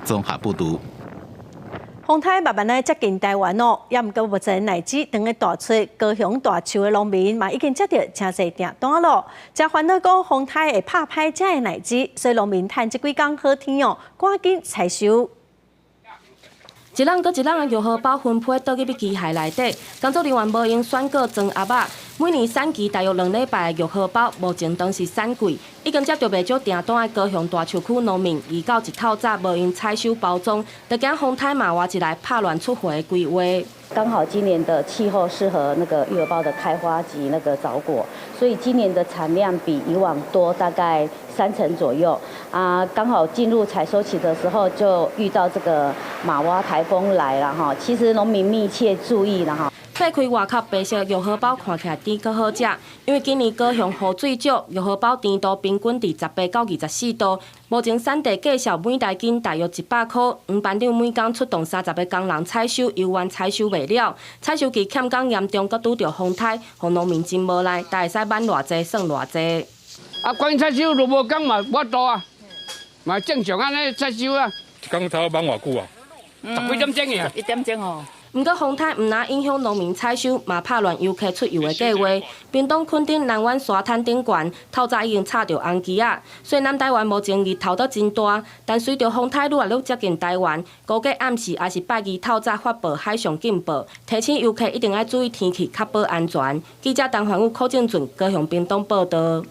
綜合報導。風颱慢慢來接近台灣哦，也毋過目前荔枝當咧大出，高雄大樹的農民嘛已經接著誠濟訂單咯。誠煩惱講風颱會拍歹遮的荔枝，所以農民趁這幾工好天哦，趕緊採收。一籠閣一籠的玉荷包分批倒入去機械內底，工作人員無閒選果裝盒仔。每年產期大約2禮拜的玉荷包，目前當是產季，已經接著袂少訂單的高雄大樹區農民，二到一透早無閒採收包裝，就驚風颱馬外一來拍亂出貨的規劃。剛好今年的氣候適合那個玉荷包的開花及那個棗果，所以今年的產量比以往多大概3成左右。啊，剛好進入採收期的時候就遇到這個瑪娃颱風來了哈。其實農民密切注意了哈。擘開外殼白色玉荷包看起來甜閣好食，因為今年高雄雨水少，玉荷包甜度平均佇18到24度。目前產地價數每台斤大約100箍，黃班長每工出動30個工人採收，猶原採收袂了。採收期欠工嚴重，閣拄著風颱，予農民真無奈，但會使挽偌濟算偌濟。啊，關採收若無工嘛無法度啊，嘛正常按呢採收啊。一工差不多挽偌久啊？十幾點鐘啊？1點鐘哦。毋過風颱毋但影響農民採收，嘛拍亂遊客出遊的計劃。屏東墾丁南灣沙灘頂懸，透早已經插著紅旗仔。雖然南台灣目前日頭都真大，但隨著風颱愈來愈接近台灣，估計暗時抑是拜二透早發布海上警報，提醒遊客一定愛注意天氣，確保安全。記者陳環宇、柯正俊高雄屏東報導。